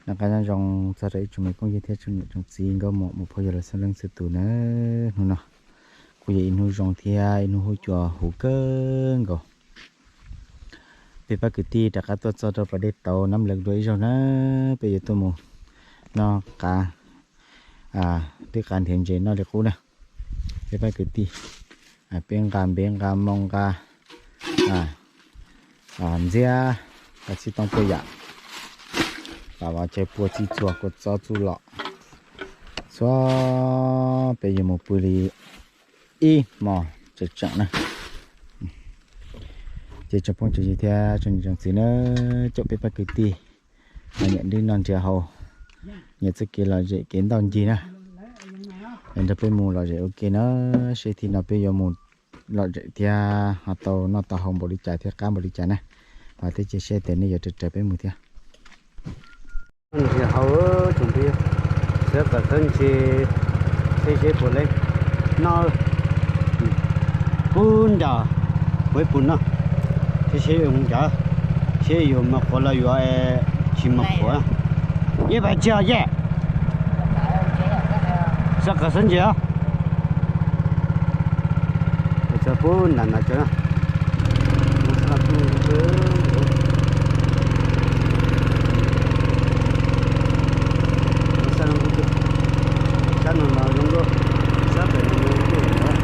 Noj qab nyob zoo txog rau ib tsoom me phooj ywg thiab tsoom niam tsoom txiv nkauj muam muam phauj yawg laus xeeb leej txhua tus na. Hnub no kuj yog ib hnub zoo thiab ib hnub huab cua huv kawg nkaus. Peb pab kwv tij rov qab tuaj txog rau pas dej tauv Nab Lawv dua ib zaug na. Peb yuav tuaj mus noj qab, twb qab nrhiav ntses noj li qub na. Peb pab kwv tij, peb nqa npeb nqa moo nqa ntxiab, nqa txhib tooj puaj yam, los ua chaw pua txhij txhua kua txob txuj lom. Txhua, peb yuav mus pw li ib hmo tseem tseem na. Ces tsoom phooj tsoom ywg thiab tsoom niam tsoom txiv na, caum peb pab kwv tij nyiam nrhiav noj nrhiav haus, nyiam txoj kev lom zem kev ntoj ncig na, nrog peb mus lom zem ua ke na, seb thib no peb yuav mus lom zem thiab ho tau noj tau haus npaum li cas thiab qab npaum li cas na. Ho thiab cia seb tias nej yuav raws raws peb mus thiab. Nrhiav haus tsoom phooj ywg, sawv kom sawv ntse, seb seb puas leb noj. Kub nram, puas ib pus noj, seb seb zoo ncav, seb yuav mos qhuav los yuav tsis mos qhuav. Yej pais tsis yej, sawv kom sawv ntse os. Txog pub nram nram tsev na. Sab no los zoo nkauj, sab pem no zoo nkauj.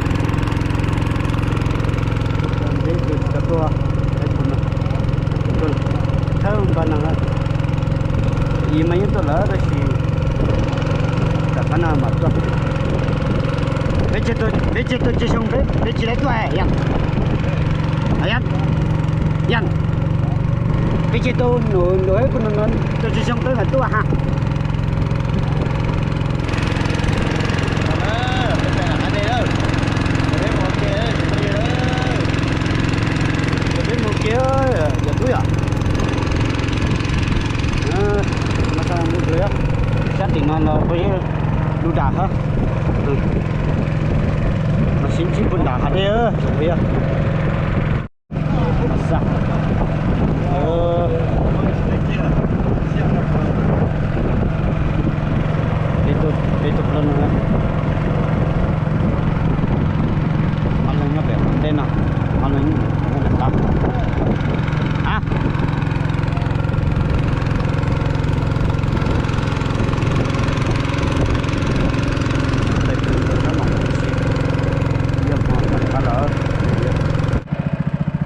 Npeb pw tsis tau tuaj, thawb npa no lawm. Yus mas yeej tuaj lawm tab sis tom qab no mam tuaj. Peb tsis tau tsis xyoo peb tsis tau tuaj, Yaj, Yaj, peb tsis tau num num peb kuv num num tau tsis xyoo peb mam tuaj ha. Peb mus kiag yog tub yom. Sab tim no los peb lub dam hab. Mas sib ntsib puag nram hav dej. Peb tuaj plaub no, ob leeg nyob pem qhov ntej no, ob leeg nyob pem qab.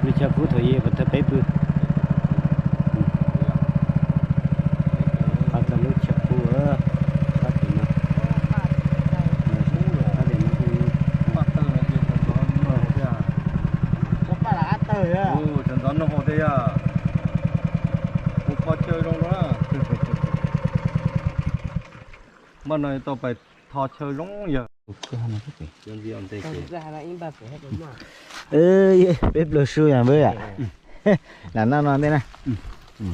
Lub chaw pub thaum ub puas tau peb pw. Qhov txog lub chaw pub, sab tim no. Tho chaw zoo no, pab no tau pais tho chaw zoo yog. Peb pluag su yog npawg yom. Lam noj no ntej na.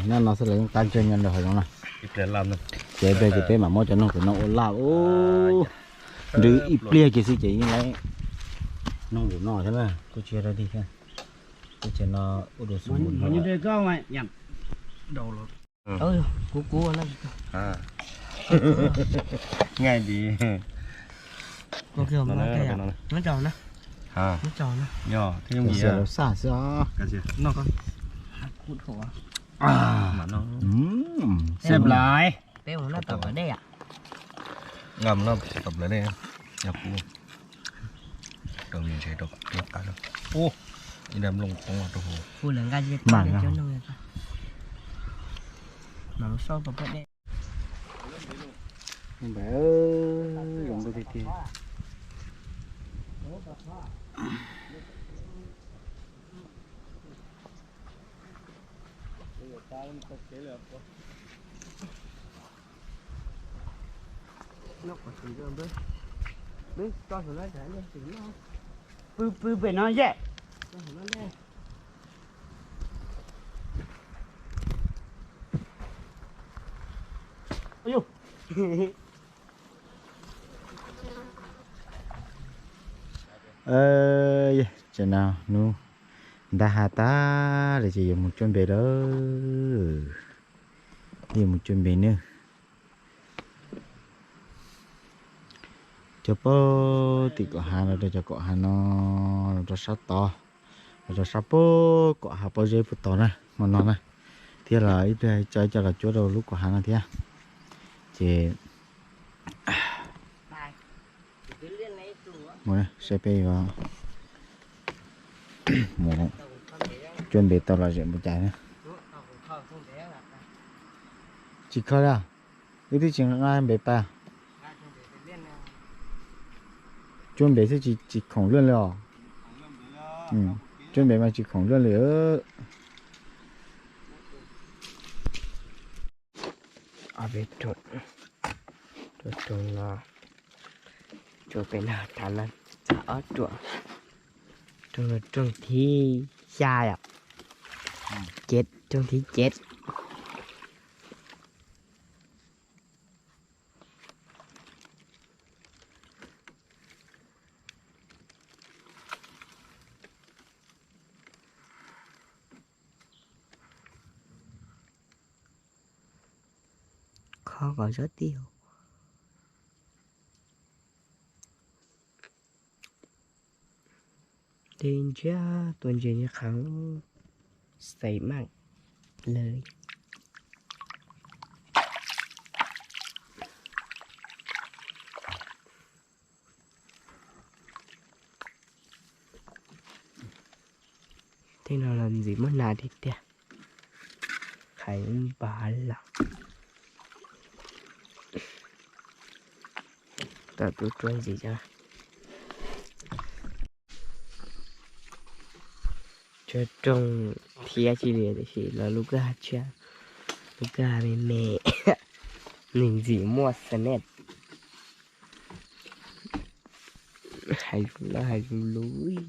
Noj no xwb los yeej qab ntswg nyob rau hauv zoov no. Ces peb, ces peb mam muab cov noog tus no ua laj ub. Nrwg ib pliag kiag xwb ces yeej lawv noog tus no thiab na, kuj tsis yog dog dig thiab. Teb chaws no ua dua xu mus. Kuv kuv Ngai di. Yog, thiab yooj yim xwb os. Xeeb lais. Peb mus noj tom plawv dej. Noj tom plawv dej, yog kuv rau me ntses rau kom pliag qab. Ub, ib daim nplooj poob rau hauv. Kuv lawv nqa ze kab li cov noog. Mam mus saib tom plawv dej. Zoo nkauj tiag tiag. Pw, pw pem no yej. Tam no hnub ntab haj tag lawm ces yuav mus cuab npe lawm. Yuav mus cuab npe nawb. Cog pag tim kom hav no rau cov kom hav no, los rau sab tod, los rau sab pag kom hav pob zeb pag tod na, hmo no na, thiab los ib pliag tso coj los cuab rau lub kom hav no thiab. Ces mus saib peb yuav mus cuab npe tau los zem mus cais na. Tsis kho li, wb twb tsis nqa npe pas. Cuab npe xwb tsis khoom luaj li os. Cuab npe mas tsis khoom luaj li. Ob peb rooj, rooj no, rooj pem no, thav no, ob rooj, rooj no rooj thib xya yom, cev, rooj thib cev. Kho kom zov tiag. Tej ntsiab tua ntses ntsiab qhev xaim maj lawm. Tej no los ntxim muab hnav tiag tiag. Qhov npog los tau tus tsuas ntxim cov. Tsuas rooj thiab tsis li tiam sis los lub kwj ha tshiab, lub kwj ha me me, nws ntxim muaj xanet. Hais zoo lawm hais zoo lub.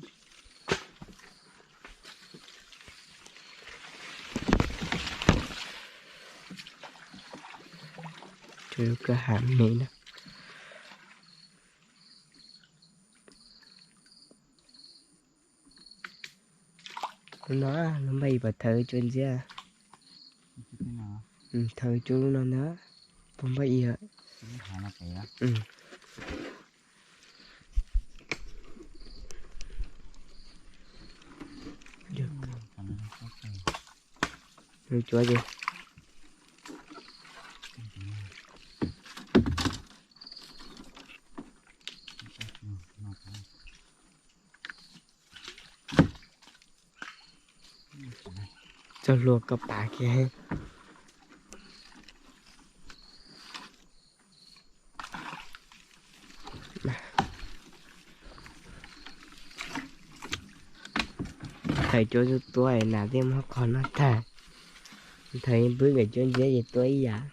Tsuas lub kwj ha me na. Lub no, lub npaj ib puas thawv cuab ntxiab. Thawv cuab lub no ntag, puas npaj ib. Lub cuab ces txoj hlua koj pav kiag. Thaum cuab tuab nas thiaj muab qhov no tag. Thaum pwb nkawd cuab ntxiab ces tuab ib yam.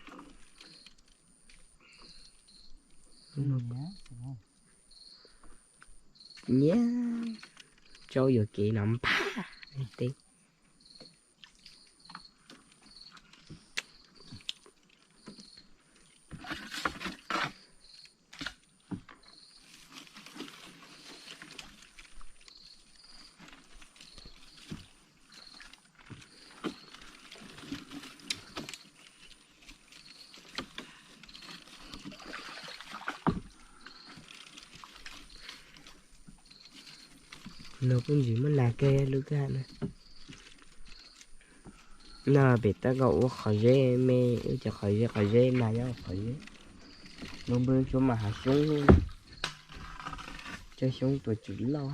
Nyiam tsaub yuam kev no npaj teb. No kuj ntxim muaj nas kawg lub kwj ha na. No pem tab kaum ua qhov zeb me, ua cov qhov zeb, qhov zeb mas nyob qhov zeb. Lub npawb xyoob mas hav xyoob, cov xyoob tuaj tsis loj.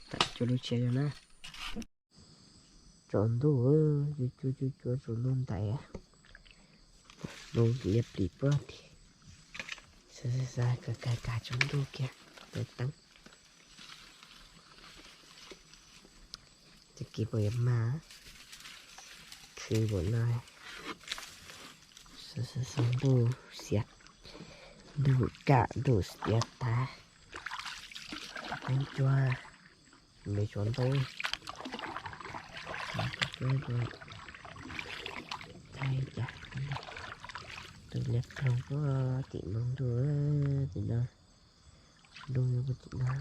Tam cuab lub tsheb no na. Tsaus ntuj, cuab cuab cuab tsaus ntuj ntais, npoo liab plis puag tim. Xav xav xav, kav kav kav tsaus ntuj kiag, teeb. Tag kis puas yuav mag, khwv npaum no. Xav xav xav, ntuj xiab, ntuj kam ntuj xiab tag. Teeb cuab, me tsuav ntuj, cuab cuab, thaij cas tus liab ploog puag tim no ntuj, tim no. Ntuj nyob puag tim no.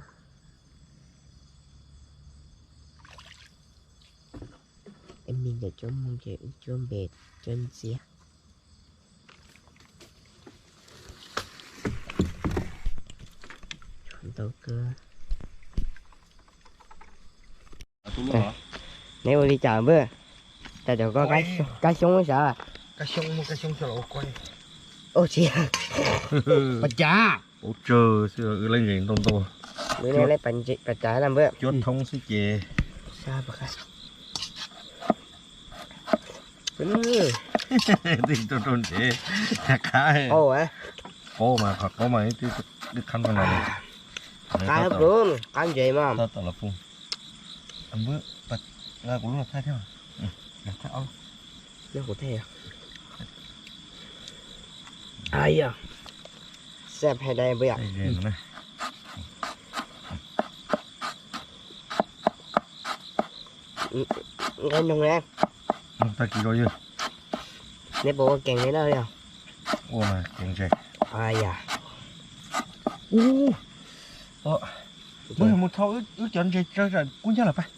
Es me ntawm cuab moog ces wb cuab npe cuab ntxiab. Neb ua li cas npawg? Cas cov koj kab xyoob sav? Ua tsis, pas cas, pas cas na npawg. Cuab thoob xwb ces. Twb rau rau ntev, qab, qaub mas, qhov qaub mas twb qhab no los. Qab, qab ntses mas. Tab tom los pub. Npawg, kuv lub los thaij thiab. Los thaij ob lub. Ai yog, xab phe dai npawg yom. Nqaij noog ne. Tag kis los yog. Neb puas ua kees li na yog? Ua mas kees ntses. Ai yam. Muab mus thau wb cov ntses tsawg tsam kub ncaj lawm pab.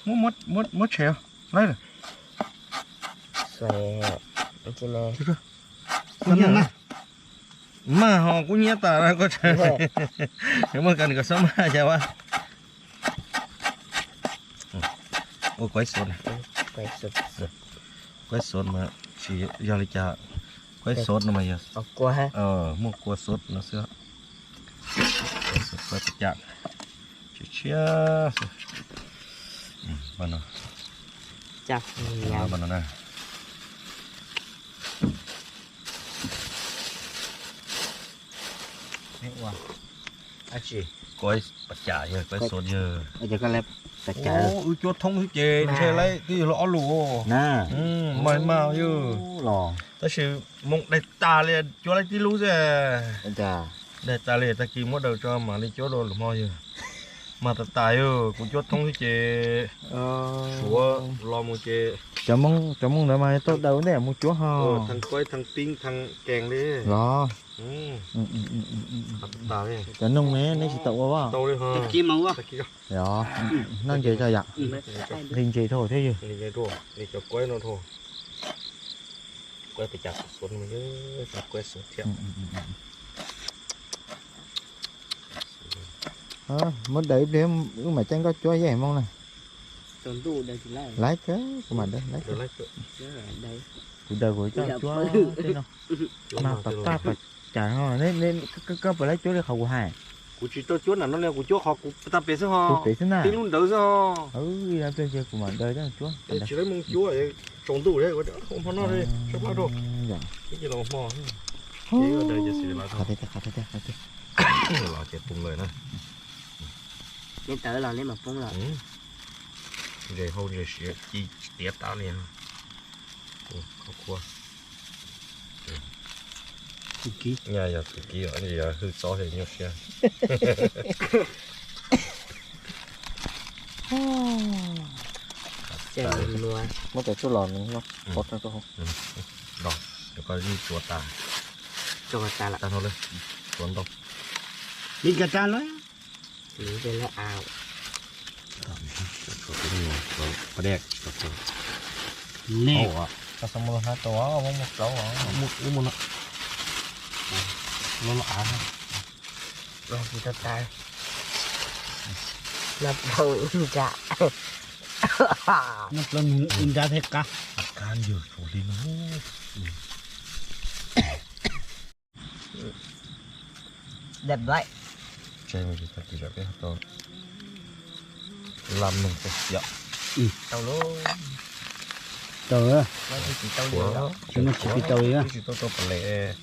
Muab, muab tshem laib lawm. Maj ho kub nyiab tas ko. Muaj kas nws kom xob maj cas ua. Ua kuaib xov, kuaib xov mas tsis yog li cas. Kuaib xov no mas yog muaj kua xov no xwb. Kuaib tas cas, tshiab tshiab xwb. Pab no, pab no na. Kuaib pas cas yog kuaib xov yog. Wb cuab thoob xwb ces ntshe laib twb yog lub ob lus. Mas mas yog, tab sis moo daig tas li, cuab laib tib lub xwb. Daig tas li, tag kis muab daws tso mam li cuab dua lwm hmo yog. Mas tas tas yog kuv cuab thoob xwb ces suav los mus ces. Cov Hmoob ntawd mas tau daws ntej mus cuab ho. Thaj kuaib thaj pib thaj kees li los. Cov noog ne neb tsis tau ua, tau li ho. Noj ntses tso yom. Nqhis ntses dhau thiab yog. Cov kuaib no dhau. Kuaib pas cas xov, kuaib xov thiab. Muab daws ib pliag wb mam caij nkoj cuab yej Hmoob na. Laib kawg, kuv mam daws laib kawg. Kuv daws kuv coj cuab tej no. Mas pas taj pas cas ho, koj puas laib cuab li qhov kuv hais? Kuv tsis tau cuab nram no li, kuv cuab qhov kuv tag pem xwb ho. Kuv pem xwb na. Tib lub ntawd xwb ho. Ib pliag ces kuv mam daws coj cuab. Tsis laib moo cuab, tsaus ntuj li, ua hmo noj li, tshaib plab rau. Ib ce los hmo. Qhov tiag, qhov tiag, qhov tiag. Los ces poob lawm na. Neb tawv los neb mam poob los. Ntses hau ntses siav ci tiav tas li. Khov khuav. Nyaj yog tus kib, yog hwj txob thiaj nyuaj siab. Muab cov tsuj los no pov rau hauv. Los, koj tsuav tas. Tsuav tas lawm. Tsuav ntau. Li ka tas lawm. Koj xav muab los hnab tau, muab muab no. Los los av. Los tsis tau tas. Noj plaub ib nra. Noj plaub ib nra thiaj qab. Qab ntswg tsaus hli no. Dab lais. Tseg me ntsis tag kis tsam peb ho tau laj mloog tau xyom. Tau lauj. Tau, tsis muaj tsis pib tau li. Twb tsis tau tau pam lem.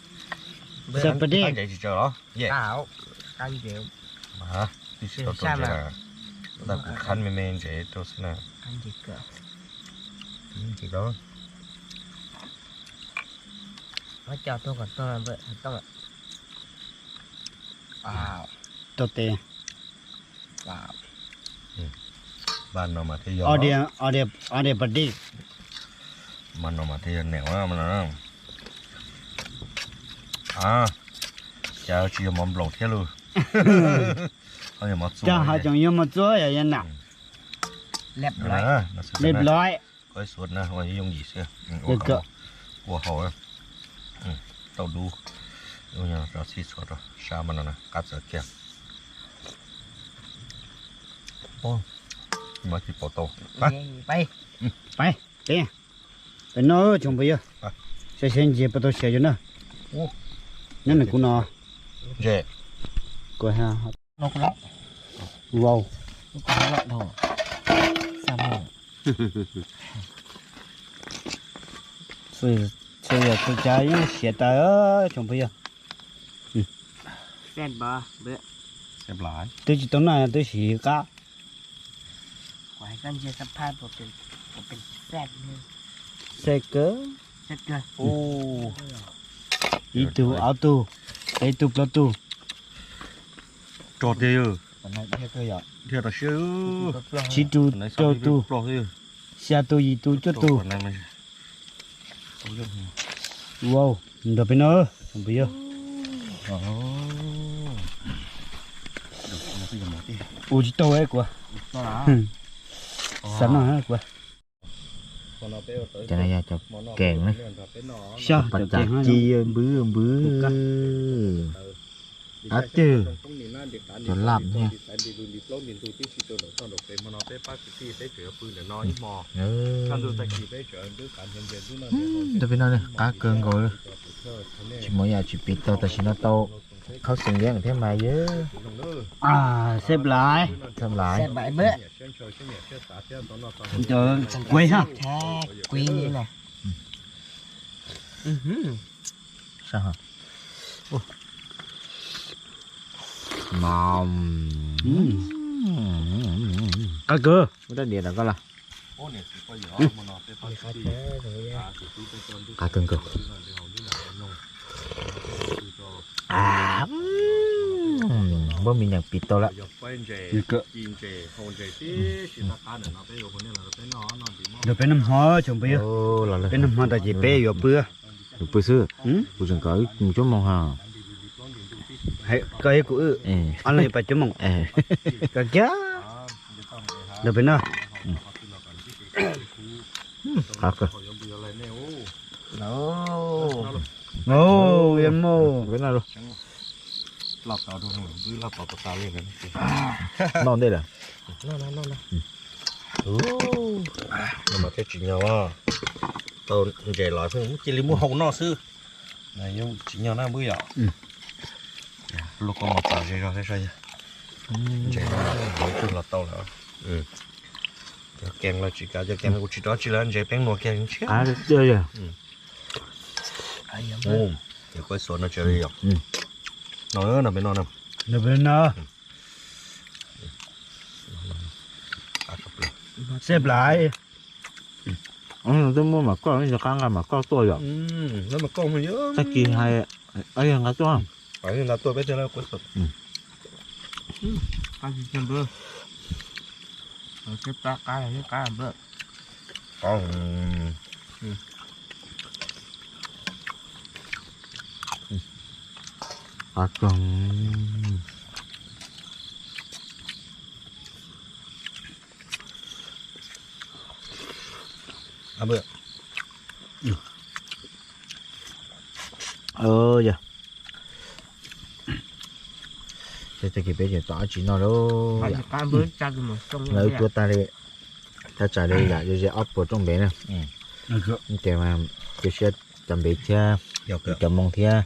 Tsis tau tau ntses los? Twb tsis tau tau ntses na. Ntawm kuv khab me me ntses rau xwb na. Tsis tau. Tau tes. Mas no mas thiaj yog, mas no mas thiaj yog neem mas no. Cas tsis yog mov nploos thiab lauj. Cas ho tseem yog mov txuab yom, yog nam. Ua hauv, tau dub. Rov txhij txhua rau sab mas no na, qab txawv kiag. Ub, mas tsis pom tau. Pais, peb, peb noj tsoom phooj ywg. Saib seb nce puas tau siav zoo na. Nyob nws kuv no. Kuv, wow. Txhua yam txhua tsav yeej siav tas tsoom phooj ywg. Twb tsis tau noj twb siv qab. Xav kawg. Ib tug, ob tug, peb tug, plaub tug, tsib tug, rau tug, xya tug, yim tug, cuaj tug. Wow, nrog peb noj tsoom phooj ywg. Ua tsis tau kuv. Xav noj kuv. Cov no yog cov keem na. Xyov, cov keem ci npwb npwb. Ab twg cov laj thiab. Ntawm peb no qab kawg nkaus li. Tsis muaj yam tsis piv tau, tam sim no tau khaub xeem yeeb thiab mas yog. Xeeb lais, xeeb lais. Qab kawg. Muab rab diav rau koj los. Qab kawg nkaus. Npawb me nyuam piv tau lawm. Nrog peb noj hmo tsoom phooj ywg. Peb noj hmo tas ces peb yuav pw. Yuav pw xwb. Kuv tseem kawm mus cuab moos ha. Koj thiab kuv wb ob leeg yuav pais cuab moos. Koj kiag. Nrog peb noj. Noj ntej lawm. Mas thiaj tsim nyog, tau ntses los pheej cia li muab hau noj xwb. Tsim nyog na npwb yom. Luaj koj mos txav ze zog thiab saib yog. Ntses no ib tug los tau lawm. Cov kees los tsis kav, cov kees kuv tsis rov tsis lawm, ntses peeb nuav kiag ntshiab. Ces koj xuas no tsis li yom. No, no peb no. Xeeb lais. Twb muab mas koj, qab nqa mas koj tuaj yom. Tag kis hais, yog nqa tuaj. Yog, tag kis peb tseem tau dab tsi noj lauj. Lawv tuav tag li, thaj tsam li yam ze ob puas rooj npe na. Ces mas cia siab cov npe thiab, cov moos thiab,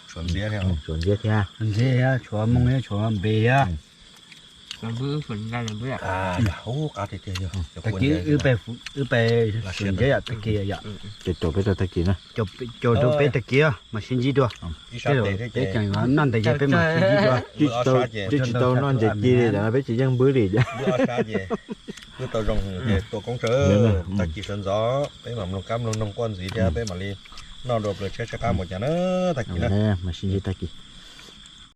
tshuav ntxiab thiab. Tshuav moos thiab tshuav npe thiab. Tag kis wb pais xuas ntxiab yom, tag kis yom. Ces caum peb rau tag kis na. Caum rau peb tag kis mas sib ntsib dua. Peb tseem noj ntev ces peb mam sib ntsib dua. Twb tsis tau noj ntses ci li, peb tsis yeej npwb li. Wb tau zoo ces tua koob tsawv, tag kis sawv ntxov peb mam mloog kab mloog noog quaj ntxiv thiab peb mam li noj dua plaws tshaib tshaib qab mus cas na. Tag kis na, mas sib ntsib tag kis.